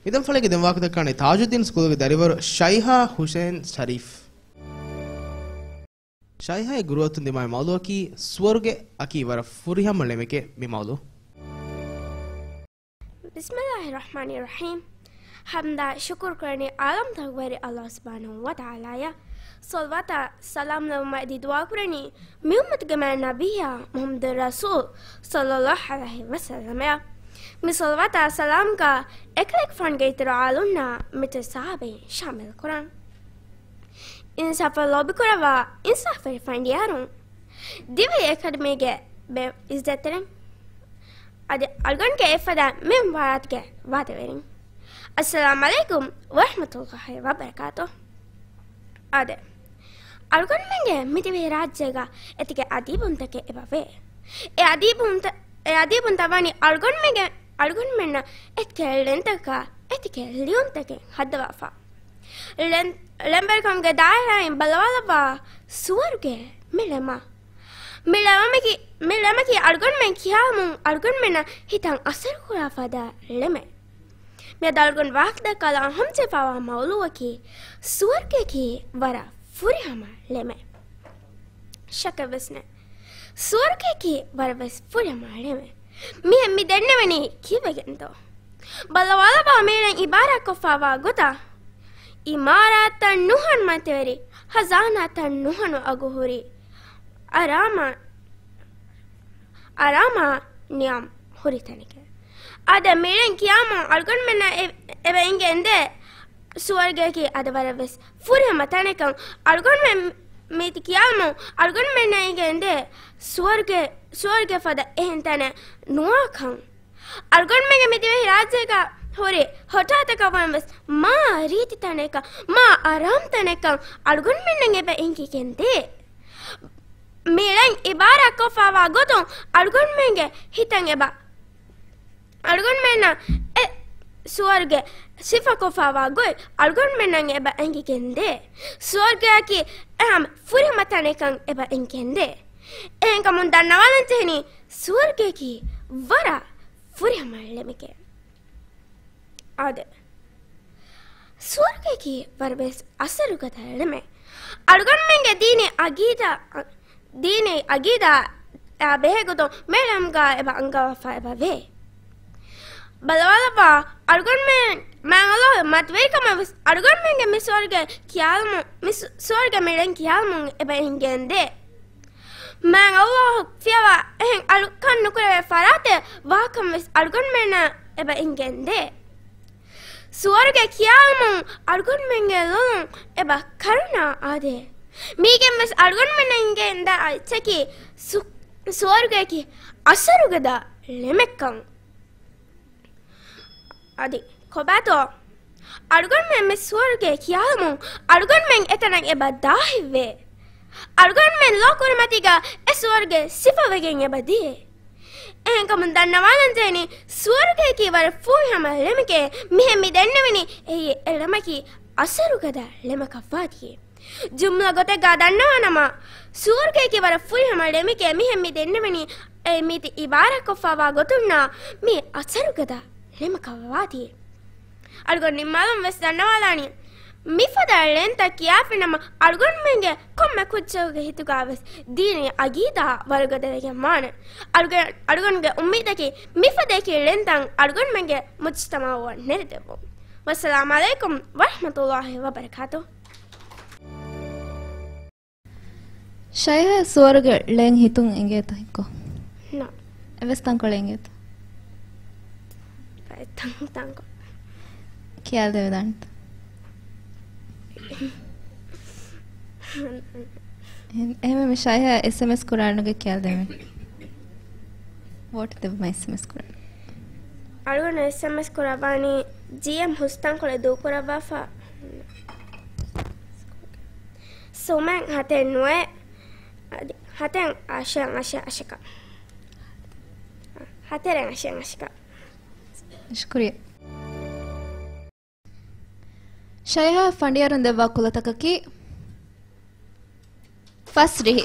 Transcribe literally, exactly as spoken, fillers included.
މިދަންފަޅޭގެ ދެން ވާހަކަދައްކާނީ ތާޖުއްދީން ސްކޫލުގެ ދަރިވަރު ޝައިހާ ހުސެން ޝަރީފް. ޝައިހާގެ ގުރުއަތުން ދިމާވި މައުލޫއަކީ ސުވަރުގެ އަކީ ވަރަށް ފުރިހަމަ ޅެމެކޭ މި މައުލޫ. ބިސްމިއްލާހި ރަޙްމާނި ރަޙީމް. ޙަމްދާ ޝުކުރު ކުރަނީ ޢާލަމްތަކުގެ ވެރި ﷲ ސުބްޙާނަހޫ ވަތަޢާލާއަށް. ޞަލަވާތާ ސަލާމް ލެއްވުމަށް އެދި ދުޢާ ކުރަނީ މި އުއްމަތުގެ މާތް ނަބިއްޔާ މުޙައްމަދު ރަސޫލް ޞައްލައްލާހު ޢަލައިހި ވަސައްލަމައަށް. މި ޞަލަވާތާ ސަލާމްގަ އެކަލޭގެފާނުގެ އިތުރު އާލުންނާ މިތި ޞަޙާބީން ޝާމިލް ކުރަން. އިންސާފަށް ލޯބިކުރައްވާ އިންސާފުވެރި ފަނޑިޔާރުން، ދިވެހި އެކަޑަމީގެ ބޭ އިއްޒަތްތެރިން، އަދި އަޅުގަނޑުގެ އެފަދަ މިންވަރާތުގެ ވާދަވެރިން، އައްސަލާމް ޢަލައިކުމް ވަރަޙްމަތުﷲ ވަބަރަކާތު. އާދެ، އަޅުގަނޑުމެންގެ މިދިވެހި ރާއްޖޭގަ އެތިކެ އަދީބުންތަކެއް އެބަވޭ. އެ އަދީބުންތަ-، އެ އަދީބުންތައް ވަނީ އަޅުގަނޑުމެންގެ، އަޅުގަނޑުމެންނަށް އެތިކެ ޅެންތަކާ އެތިކެ ލިޔުންތަކެއް ހައްދަވާފަ. ޅެން-، ޅެންވެރިކަމުގެ ދާއިރާއިން ބަލަވާލައްވާ ސުވަރުގެ މި ޅެމާ. މި ޅެމަކީ، މި ޅެމަކީ އަޅުގަނޑުމެން ކިޔާލުމުން އަޅުގަނޑުމެންނަށް ހިތަށް އަސަރުކުރާ ފަދަ ޅެމެއް. މިއަދު އަޅުގަނޑު ވާހަކަދައްކާލާ ހަމަޖެހިފައިވާ މައުލޫއަކީ ސުވަރުގެއަކީ ވަރަށް ފުރިހަމަ ޅެމެއް. ޝައްކެއްވެސް ނެތް. ސުވަރުގެއަކީ ވަރަށްވެސް ފުރިހަމަ ޅެމެއް. މިހެން މި ދެންނެވެނީ ކީއްވެގެންތޯ؟ ބަލަވާލައްވާ މީނަ އިބާރާތްކޮށްފައިވާ ގޮތަށް، އިމާރާތްތައް ނުހަނު މަތިވެރި، ޚަޒާނާތައް ނުހަނު އަގުހުރި، އަރާމާ، އަރާމާ ނިޔާމް ހުރި ތަނެކެވެ. އާދެ، މި ޅެން ކިޔާމުން އަޅުގަނޑުމެންނަށް އެ-، އެބަ އެނގެންދޭ ސުވަރުގެއަކީ އަދި ވަރަށްވެސް ފުރިހަމަ ތަނެއްކަން. އަޅުގަނޑުމެން މި-، މީތި ކިޔާމުން އަޅުގަނޑުމެންނަށް އެނގެންދޭ ސުވަރުގެ-، ސުވަރުގެ ފަދަ އެހެން ތަނެއް ނުވާކަން. އަޅުގަނޑުމެންގެ މި ދިވެހި ރާއްޖޭގަ ހުރި ހޮޓާތަކަށް ވަންވެސް މާ ރީތި ތަނެއްކަން، މާ އަރާމް ތަނެއްކަން އަޅުގަނޑުމެންނަށް އެބަ އެނގިގެންދޭ. މި ޅެން އިބާރާތްކޮށްފައިވާ ގޮތުން އަޅުގަނޑުމެންގެ ހިތަށް އެބަ، އަޅުގަނޑުމެންނަށް އެ ސުވަރުގެ ސިފަކޮށްފައިވާ ގޮތް އަޅުގަނޑުމެންނަށް އެބަ އެނގިގެންދޭ. ސުވަރުގެއަކީ އެހާމެ ފުރިހަމަ ތަނެއްކަން އެބަ އެނގިގެންދޭ. އެހެންކަމުން ދަންނަވާލަން ޖެހެނީ ސުވަރުގެއަކީ ވަރަށް ފުރިހަމަ ޅެމެކޭ. އާދެ، ސުވަރުގެއަކީ ވަރަށްވެސް އަސަރުގަދަ ޅެމެއް. އަޅުގަނޑުމެންގެ ދީނީ އަގީދާ، ދީނީ އަގީދާއާ ބެހޭގޮތުން މި ޅެމުގަ އެބަ އަންގަވާފަ އެބަ ވޭ. ބަލަވާލައްވާ، އަޅުގަނޑުމެން މާތް ﷲ ގެ މަތިވެރިކަމަށް ވެސް އަޅުގަނޑުމެންގެ މި ސުވަރުގެ ކިޔާލުމުން، މި ސު-، ސުވަރުގެ މި ޅެން ކިޔާލުމުން އެބަ އެނގެންދޭ. މާތް ﷲ ފިޔަވާ އެހެން އަޅުކަން ނުކުރެވޭ ފަރާތެއް ވާކަން ވެސް އަޅުގަނޑުމެންނަށް އެބަ އެނގެންދޭ. ސުވަރުގެ ކިޔާލުމުން އަޅުގަނޑުމެންގެ ލޮލުން އެބަ ކަރުނަ އާދޭ. މީގެން ވެސް އަޅުގަނޑުމެންނަށް އެނގެންދާ އެއްޗަކީ ސު-، ސުވަރުގެއަކީ އަސަރުގަދަ ޅެމެއްކަން. އަދި ކޮބާތޯ؟ އަޅުގަނޑުމެން މި ސުވަރުގެ ކިޔާލުމުން އަޅުގަނޑުމެން އެތަނަށް އެބަ ދާހިތްވޭ. އަޅުގަނޑުމެން ލޯ ކުރިމަތީގަ އެ ސުވަރުގެ ސިފަވެގެން އެބަ ދިޔަ. އެހެންކަމުން ދަންނަވާލަންޖެހެނީ، ސުވަރުގެއަކީ ވަރަށް ފުރިހަމަ ޅެމެކޭ. މިހެން މި ދެންނެވެނީ އެއީ އެ ޅަމަކީ އަސަރުގަދަ ޅެމަކަށްވާތީ. ޖުމްލަ ގޮތެއްގަ ދަންނަވާނަމަ، ސުވަރުގެއަކީ ވަރަށް ފުރިހަމަ ޅެމެކޭ. މިހެން މި ދެންނެވެނީ، އެ މީތި އިބާރާތްކޮށްފައިވާ ގޮތުންނާ މީ އަސަރުގަދަ ޅެމަކަށްވާތީ. އަޅުގަނޑު ނިންމާލަން ވެސް ދަންނަވާލާނީ، މިފަދަ ޅެންތައް ކިޔާފިނަމަ އަޅުގަނޑުމެންގެ ކޮންމެ ކުއްޖަކުގެ ހިތުގަ ވެސް ދީނީ އަގީދާ ވަރުގަދަވެގެން ވާނެ. އަޅުގަ-، އަޅުގަނޑުގެ އުއްމީދަކީ މިފަދައިކި ޅެންތައް އަޅުގަނޑުމެންގެ މުޖްތަމަޢުއަށް ނެރެދެއްވުން. ވައްސަލާމް ޢަލައިކުމް ވަރަޙްމަތުﷲ ވަބަރަކާތު. ޝައިހާ، ސުވަރުގެ ޅެން ހިތުން އެނގޭތަ ހިތްކޮށް؟ ނޯ. އެއްވެސް ތަންކޮޅެއް އެނގޭތަ؟ ތަން-، ތަންކޮޅެއް. ކިޔާދެވިދާނެތަ؟ އެހެން-، އެހެންވެ މި ޝައިހާ އެސްއެމްއެސް ކުރާނުގެ ކިޔާދެވޭ. ވޯޓް ދެއްވުމަށް އެސްއެމްއެސް ކުރާނު. އަޅުގަނޑު އެސްއެމްއެސް ކުރައްވާނީ ޖީއެމް ހުސް ތަންކޮޅެއް ދޫކުރައްވާފަ. ސުމެން ހަތެއް ނުވައެއް، އަދި ހަތެއް އަށެއް އަށެއް އަށަކަށް. ހަތެއް އަށެއް އަށަކަށް. ޝުކުރިއްޔާ. ޝައިހާ ފަނޑިޔާރުން ދެއްވާ ކުލަތަކަކީ ފަސްރިހި.